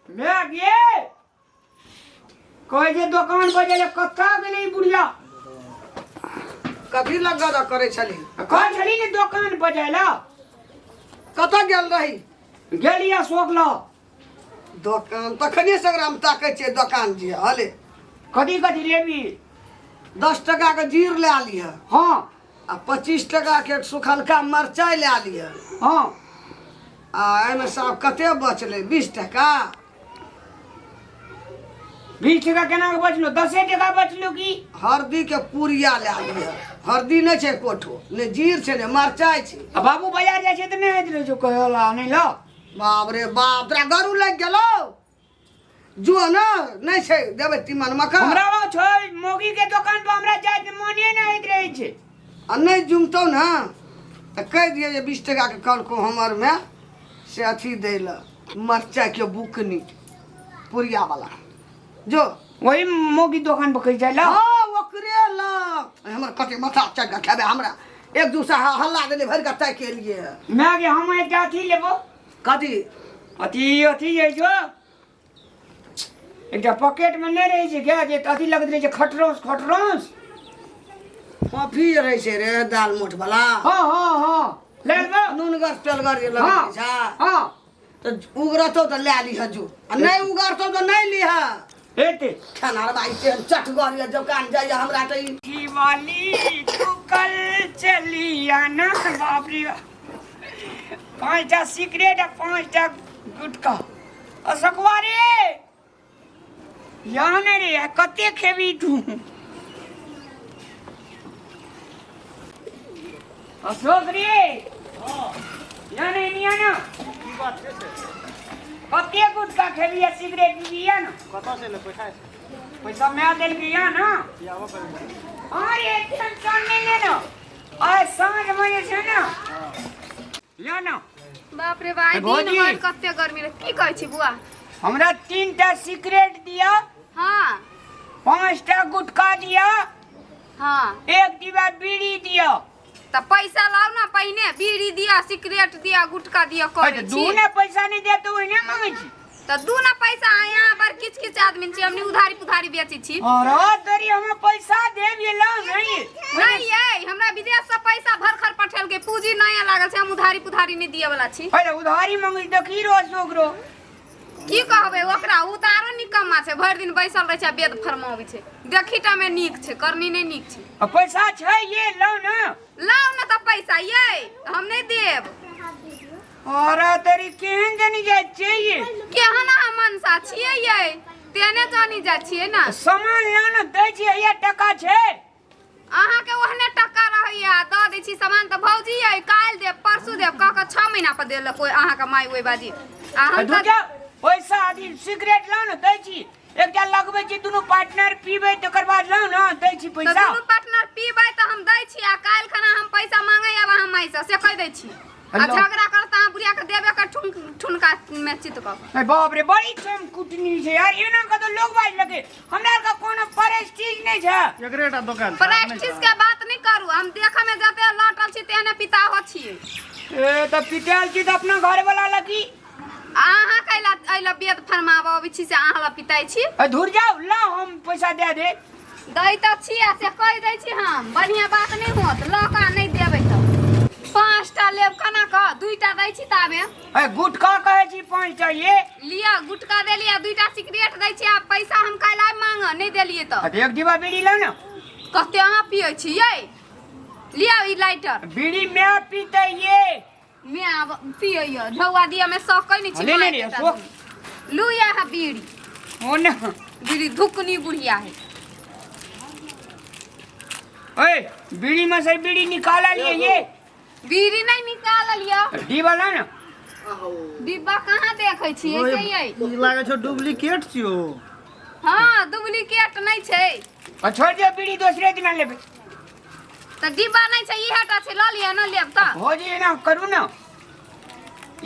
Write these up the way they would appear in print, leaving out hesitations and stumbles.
मैं गे कहै छै दोकान पर गेलै कतऽ गेलै ई बुढ़िया। कथी लग गदा करै छली? आ कहै छली ने दोकान पर जाय लए। कतऽ गेल रही? गेली अशोक लग। दोकान तखने से ओकरा हम ताकै छियै दोकान जे हले। कथी कथी लेबी? 10 टका के जीर लए लिह। हाँ। आ 25 टका के सुखलका मरचाइ लए लिह। हाँ। आ एहिमे साहब कते बचलै? 20 टका। 20 टका केना के बचलो? 10 टका बचलो की? हरदी के पुड़िया लए लिह। हरदी नहि छै कोठो, ने जीर छै ने मरचाइ छै। आ बाबू बाजार जाइ छै तऽ नहि होइत रहै छौ कहला नहि ल। बाप रे बाप, तोरा गरू लागि गेलौ? जो ने नहि छै देबै तीमन मक्खन। हमरा ओ छै मौगी के दोकान पर हमरा जाय के मोने नहि होइत रहै छै। आ नहि जुमतौ ने तऽ कहि दियै जे 20 टका के कहलकौ हमर मे से अथी दै लए मरचाइ के बुकनी पुड़िया वाला। जो वही मौगी दोकान पर कहि जाय लए। हाँ ओकरे लग। हमर कते माथा चढ़ के खेबै हमरा एक दूसरा हल्ला देने भरि के ताकि एलियै। मैं गे हम एकटा अथी लेबो। कथी? अथी अथी जे छौ एकटा पॉकेट में नहीं रहे छै गे जे अथी लगैत रहे छै खटरोस खटरोस। कॉफी रहे छै रे दाल मोट वाला। हाँ हाँ हाँ ले लेबो। नूनगर तेलगर जे लगैत हाँ, रहै छै। हाँ। तऽ उगरतौ तऽ लए लिह जो, आ नहि उगरतौ तऽ नहि लिह। एते खेनार बाई तेहन चटगर यऽ दोकान जाइए हमरा तऽ ई दिवाली तू कल चली आना। बाप रे बाप, 5टा सिगरेट आ 5टा गुटखा। अशोकवा रे या ने रे, आ कते खेबी तू? अशोक रे या ने निया ना। की बात छै से? कते गुटखा खेबी आ सिगरेट पीबी या ना? कतऽ से एलै पैसा? पैसा मैं देलकै या ना। आबऽ पड़ै। अरे टेंशन नहीं लेना, आइ साँझ में जे छै ना या ना। बाप रे बाप, दिन भौजी। भर कते गर्मी रहे। की कहै छी बुआ? हमरा 3टा सिगरेट दिया। हाँ। 5टा गुटखा दिया। हाँ। 1 डिब्बा बीड़ी दिया। त पैसा लाओ ना पहिने, बीड़ी दिया, सिगरेट दिया, गुटखा दिया करै अरे छी। दू ना पैसा नहीं दे तो ओहिने मांगै छी। त दू ना पैसा यहाँ पर किछ किछ आदमी छी, हमनी उधारी पुधारी बेचै छी। अरे तोरी हमरा पैसा देब ये लाओ नहीं। नहीं ये हमरा विदेश से पैसा भरखर पठेलकै, पूंजी नया लागल छै, हम उधारी पुधारी नहीं दिए वाला छी। अरे उधारी मांगै देखी रो अशोक रो। की कहबै ओकरा, उ त आरो निकम्मा छै, भरि दिन बैसल रहै छै आ वेद फरमाबै छै। देखी टा में नीक छै, करनी नहीं नीक छै। आ पैसा छै ये लाओ ना। लाओ ना त पैसा ये हम नहीं देब। अरे तेरी केहन जानी जाय छै ये? केहन अहाँ मनसा छियै ये, तेने जानी जाय छियै ना। सामान लाओ ना दै छियै, ये टका छै। अहाँ के ओहने टका रहैया दऽ दै छी सामान तऽ भौजी ये काल्हि देब परसू देब कह कऽ 6 महीना पर देलक ओहि अहाँ के माय ओहि बाजी। आ हम धुर तऽ जाउ, पैसा अथी सिगरेट लाओ ना दै छी, एकटा लगबै छी दुनू पार्टनर पीबै तकर बाद लाओ ना दै छी तऽ पैसा। दुनू पार्टनर पीबै तऽ हम दै छी, आ काल्हि खना हम पैसा मांगे आब अहाँ माय से, से कहि दै छी। आ हेलो। झगड़ा करत अहाँ बुढ़िया के देबे के ठुनका में चित कऽ। अरे बाप रे बड़ी चम कुटनी छै यार, एना कतौ लोग बाज लगे हमरा आर के कोनो प्रेस्टीज नहीं छै। एकरे टा दोकान छै, प्रेस्टीज के बात नहीं करू, हम देखे में जते लटल छी तेहने पिता हो छी। ए त पिटायल छी त अपना घर वाला लगी। अहाँ कैला एला बेद फरमाबऽ अबै छी से अहाँ ला पिताइ छी? ए धुर जाउ, ला हम पैसा दे दे। दै तऽ छी आ से कहि दै छी हम, बढ़िआँ बात नहि होत, लऽ कऽ नहि देबै तऽ। 5टा लेब केना कऽ, 2टा दै छी ताबे। ए गुटखा कहै छी 5टा ये। लिअ गुटखा देलियै, 2टा सिगरेट दै छी, आ पैसा हम काल्हि आबि मांगऽ, नहि देलियै तऽ। अरे 1 डिब्बा बीड़ी लऽ ने। कते अहाँ पियै छी यै? लिअ ई लाइटर। बीड़ी मैं पीते ये। मैं आब पियै झौआ दिया में सकै नहि छी। ले ले मारि रे, देता अशोक। दुनू। लू यहाँ बीड़ी। ओ ना। बीड़ी धुकनी बुढ़िया है। ओए बीड़ी में से बीड़ी निकाला लिए ये। बीड़ी नहीं निकालल ये। डिब्बा ला ना। डिब्बा कहाँ देखै छियै से यै? ई लागै छौ डुप्लीकेट छियौ। हाँ डुप्लीकेट नहीं छै। आ छोड़ दियो बीड़ी, दोसरे दिना लेबै। तऽ डिब्बा नहीं छै, इहे टा छै, लऽ लिअ न लेब तऽ। भौजी एना करू ना,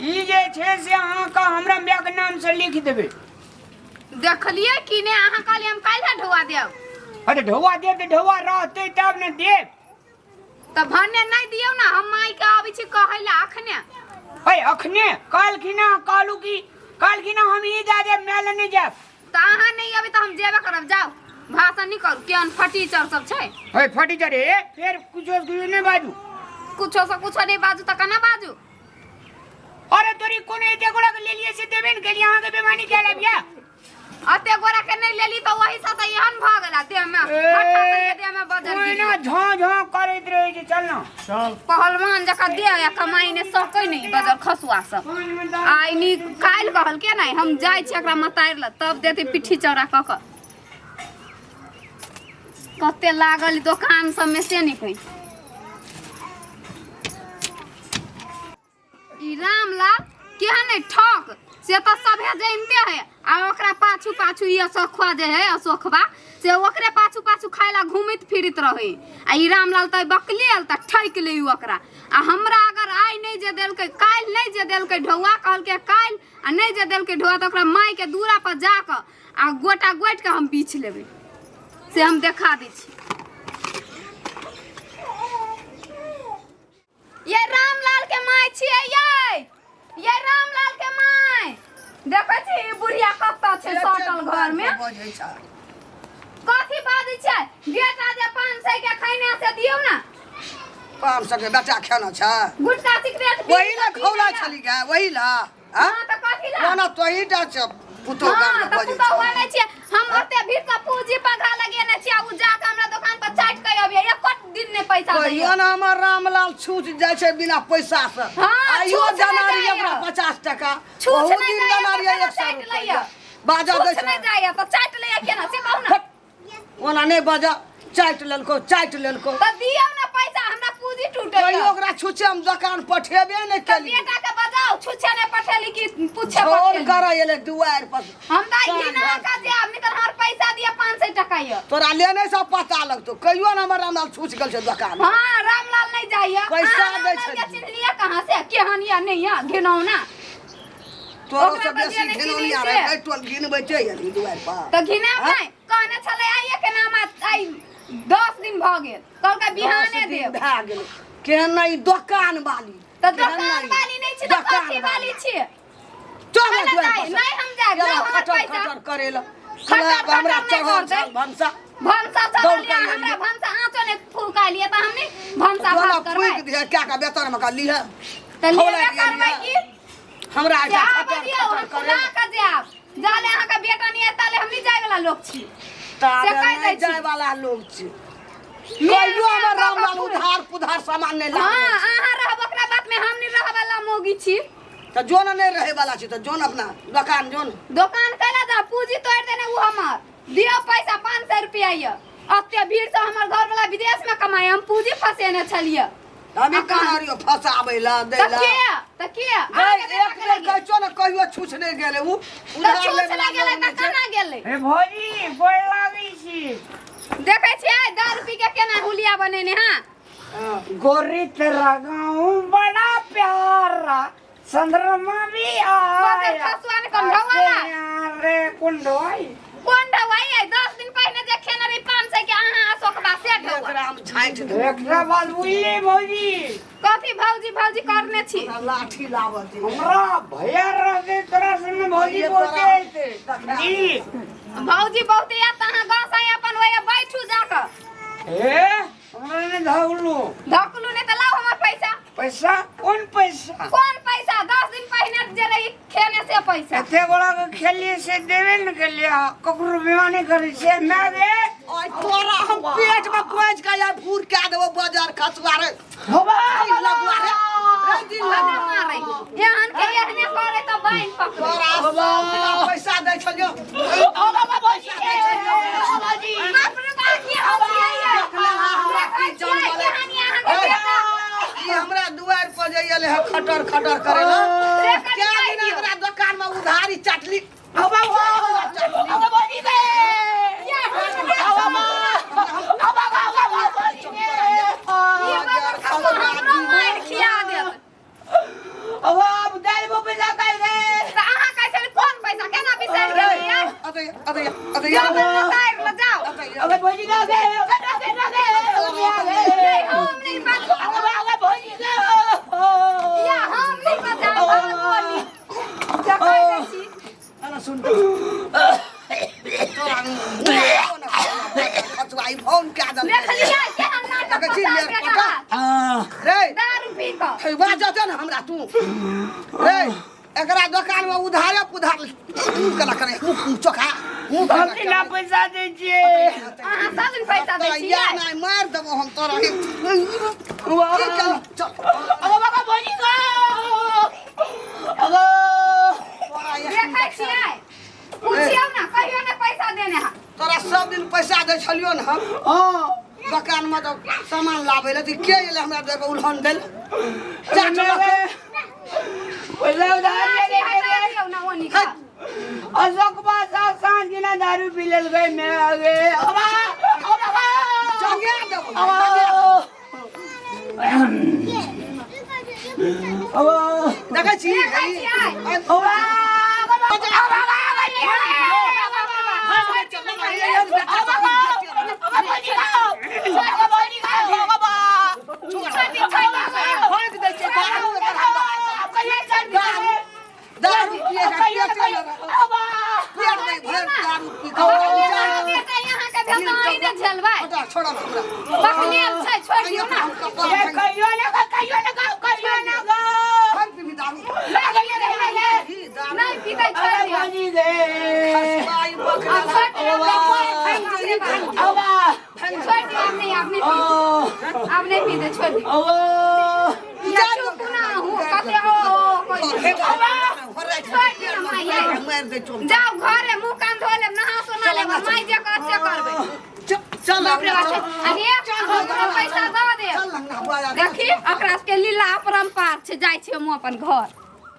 ई जे छै से अहाँके हमरा माय के नाम से लिख देबै। देखलियै कि नहि? अहाँ कहलियै हम काल्हि ढौआ देब। अरे ढौआ देब तऽ ढौआ रहतै तब ने देब। तऽ भने नहि दियौ ने, हम माय के आबै छी कहै लए अखने। अरे अखने कहलखिन हँ, कहलू कि कहलखिन हम ही जा देब, माय लग नहि जायब। तऽ अहाँ नहि अबै तऽ हम जेबे करब। जाउ, भाषण नहि करू। केहन फटीचर सब छै। हे फटीचर, हे फेर कुछो कुछो नहि बाजू। कुछो से कुछो नहि बाजू तऽ केना बाजू? अरे तोरी कोनो एते गोड़ा के लेलिए से देबे ने केलिए, अहाँके बेमानी क्या लाबिया? अते गोरा के नहि लेली तऽ वही से तऽ एहन भऽ गेला देह में, हट्ठा सनके देह में बजर ओहिना गिर। झों झों करैत रहै छै। चल ना। चल। पहलवान जकाँ देह या कमाई नहि सकै नहि बजर खसुआ सब। आइ नी काल्हि कहलकै नहि, हम जाइ छी एकरा मतारि लए, तब देतै पिट्ठी चौड़ा कऽ कऽ। कते लागल दोकान सबमे से नहि कहै। ई रामलाल केहन है ठक से तऽ सभे जानते है। आ ओकरा पाछू पाछू ई अशोकवा जे है, अशोकवा से ओकरे पाछू पाछू खाय ला घूमैत फिरैत रहे। आ ई रामलाल तऽ बकले आयल तऽ ठकि ले ओकरा। आ हमरा अगर आइ नहि जे देलकै, काल्हि नहि जे देलकै ढौआ, कहलकै काल्हि आ नहि जे देलकै ढौआ तऽ ओकरा मायके दूरा पर जाकऽ आ गोटा गोटि कऽ हम बीछ लेबै, से हम देखा दै छी। ये रामलाल के my छियै ये, ये रामलाल के my. देखै छी ई बुढ़िया कतऽ छै सटल घर में? बजै छै। कथी बाजै छै? बेटा जे 500 के खैने से दियौ ने। 500 के बेटा खेना छै? गुटखा सिगरेट वही ला खौला छली गे, वही ला। हाँ तऽ कथी ला? ना ना, तोही टा छै पुतोह गाम हाँ में तऽ बजै पुतोह छै। आनै छियै हम, ओते भीड़ से पूंजी पघा लगेने छियै, आ उ जाके हमरा दोकान पर चाटि के अबियै, एको दिन नहि पैसा दैया। कहियो ने हमर रामलाल छूट जाइ छै बिना पैसा से। हाँ, आइयो छूट नहि देना रहियै जाइया। ओकरा 50 टका, छूट बहुत नहि दिन जाइया देना तऽ रहियै केना 100 चाटि रुपैआ। लैया? बाजऽ दै छूट छै। नहि जाइया तऽ चाटि लैया केना से कहू ने। हट, ओना नहि बाजऽ। चाटि लेलको, चाटि लेलको। तऽ दियौ ने पैसा, हमरा पूंजी टूटैया। कहियो ओकरा छुछे हम दोकान पठेबे नहि तऽ केलियै। बेटा के बजाउ, छुछे नहि पठेली कि पूछे फोन पठेली? करऽ एलै दुआरि पर। हम तऽ साँझ घिना भर। कऽ जायब, नहि तऽ हमर पैसा दिअ 500 टका यऽ। तोरा लेने से पता लगतौ। कहियो ने हमर रामलाल छुछि गेल छै दोकान। हाँ, रामलाल नहि जाइया। पैसा अहाँ दै रामलाल के छलियै। चिन्हलियै कहाँ से? केहन यऽ नहि यऽ घिनौना। तोरो ओकरा से तऽ बेसी जे नहि घिनौनिया चिन्है रहै से। एहि टोल घिनबै छै एली दुआरि पर। तऽ घिनाब हाँ? नहि, कहने छलै आइए के नाम, आइ 10 दिन भऽ गेल, कहलकै बिहाने 10 दिन देब। भए गेलै। केहन नहि दोकान वाली। तऽ केहन दोकान नहि वाली नहि छी तऽ दोकान कथी वाली छी? चल केना दुआरि जाइ? पर से। नहि हम जायब, केना लाउ हमर खटर पैसा। खटर करेला। खटर हमरा खटर नहि चढ़ल करतै। छल भनसा। भनसा दौड़ चढ़ल यऽ कऽ हमरा एलियै। भनसा आँचो नहि फुकालियै तऽ हम नहि भनसा दोना भात करबै। फूकि दिहे क्या का बेतन में का लिहे। तऽ खौला लेबे दिअ करबै लिहे। की? हमरा से एकटा आबऽ खटर दियौ, खटर हम करे। फुला कऽ जायब। जाले अहाँके बेटा नहि आयत ताले हम नहि जाय वाला लोक छी। ताबे से कहि नहि दै छी। जाय वाला लोक छी। मेन कहियो मेन हमर कऽ कऽ रामलाल फूल। उधार पुधार सामान नहि हाँ, लाबै। अहाँ रहब ओकरा बात में, हम नहि रहब वाला मौगी छी। तऽ जोन नहि रहै वाला छी तऽ जोन अपना दोकान जोन। दोकान कैला जा? पूंजी तोड़ि देने उ हमर। दियौ पैसा 500 रुपया यऽ। अते भीड़ से हमर घर वाला विदेश में कमाई, हम पूंजी फसेने छलियै। हम कहाँ रहियो फसाबै ला दै तऽ ला? के तऽ के गै, अहाँके बेटा एक के बेर लगे? कहै छौ ने, कहियो छुछ नहि गेलै उ। तऽ उधार छूछ लै वाला नहि गेलै लोक तऽ नहि छै। केना गेलै? हे भौजी, गोर लागै छी। देखै छियै दारू पी के केना हुलिया बनेने। हाँ हाँ। गोरी तेरा गाँव बड़ा प्यारा, चंद्रमा भी बजर आया। खसुआ ने कोन ढौआ? रे कोन ढौआई? कोन ढौआई? आइ 10 दिन पहिने जे खेने रही 500 के अहाँ अशोकबा से ढौआ। एकरा हम झाँटि देबै। एकटा बात बुझली भौजी? कथी भौजी भौजी करने छी? हमरा लाठी लाबऽ दे। हमरा भैया रहते तोरा संग भौजी ये बहुते तोरा- अयतै जी। भौजी बहुते याद तऽ अहाँ गाँव से अपन ओए बैठू जाकऽ। हे हमरा नहि धगलू। धकलू नहि तऽ लाउ हमर पैसा। पैसा? कोन पैसा? कोन पैसा? 10 दिन पहिने जे रही खेने से पैसा। एते गोड़ा के खेलिए से देबे ने केलिए, ककरो बेमानी करै छियै माय गे। ओइ तोरा हम पेट में कोच के आइ भूर कए देबो बजर खसुआ रे। होबा दिन लगुआ रे। रे दिन अरे लगुआ। मारे एहन के एहने करे तऽ बान्हि पकड़े। तोरा सब दिना पैसा दै छलियौ। बाप रे बाप, की हँसियै? देखै छियै केहन ये अहाँके बेटा? ई हमरा दुआरि पर जे एलै है खटर खटर करे ला। से कनि क्या कहि दिन दियौ। हमरा दोकान में उधारी चटली। ये ई बगर खसुआ हमरो मारि खिया देत। तऽ अहाँ कहै छलियै कोन पैसा, केना बिसरि गेलियै यार? अरे अरे अरे। जाउ तऽ उतारि लऽ जाउ। नहीं, हम नहीं बजाब। या हम नहीं बजाब, हम बोली। से कहि दै छी। सुन तोरा मुँह ना खचुआ ई फोन के आदत देखलियै केहन नाटक देखै छी, पता लेर बेटा पटा। रे दारू पी कऽ हे बाजते ने हमरा तू रे एकरा दोकान में उधारे पुधार मुँह केना करे मुँह चोखा मुँह हम केना बिना करे? पैसा दै छियै अहाँ सब दिन पैसा दै तोरा छियै या नहि मारि देबो हम तोरा की केलहुँ? चल अगो बाबा भौजी गो अगो तोरा या- देखै छियै पुछियौ ने कहियो ने पैसा देने है तोरा सब दिन पैसा दै छलियो ने हम हां दोकान में तऽ सामान लाबै लए तऽ के एलै हमरा देके उल्हन देल जा चल पैसा उधार ले दियौ ने ओनी के। अशोक बाबा साँझ दिना दारू पी लेल गए मैं आगे अबा अबा चंगे देबो अबा देखै छी देखै छियै? अबा फेंक दै छियै दारू एकर हमरा। दारू पिए का पेट में पेट में भरि दारू पी कऽ बेटा अहाँके भेल तऽ अहीं ने झेलबै हटा छोड़ऽ हमरा बकलेल छै छोड़ि दियौ ने हम कपार फेंक हम पीबी दारू ही दारू नहि पीतै छोड़ि दियौ खसबाई बकरा आब छोड़ि दियौ छोड़ि दियौ आब नहि आब नहि पीतै आब नहि पीतै छोड़ि दियौ या चुप ना हूँ कते ओ ओ कोइ छोड़ि दियौ माय यै। मारि दै छौ जाउ घरे मुँह कान धो लेब नहा सोना लेब माय जे कहत से करबै चल बाप रे बाप अरे हमरा पैसा दऽ देब चल अंगना बुआ देखी ओकरा सबके लीला अपरम्पार छै जाइ छी हम अपन घर।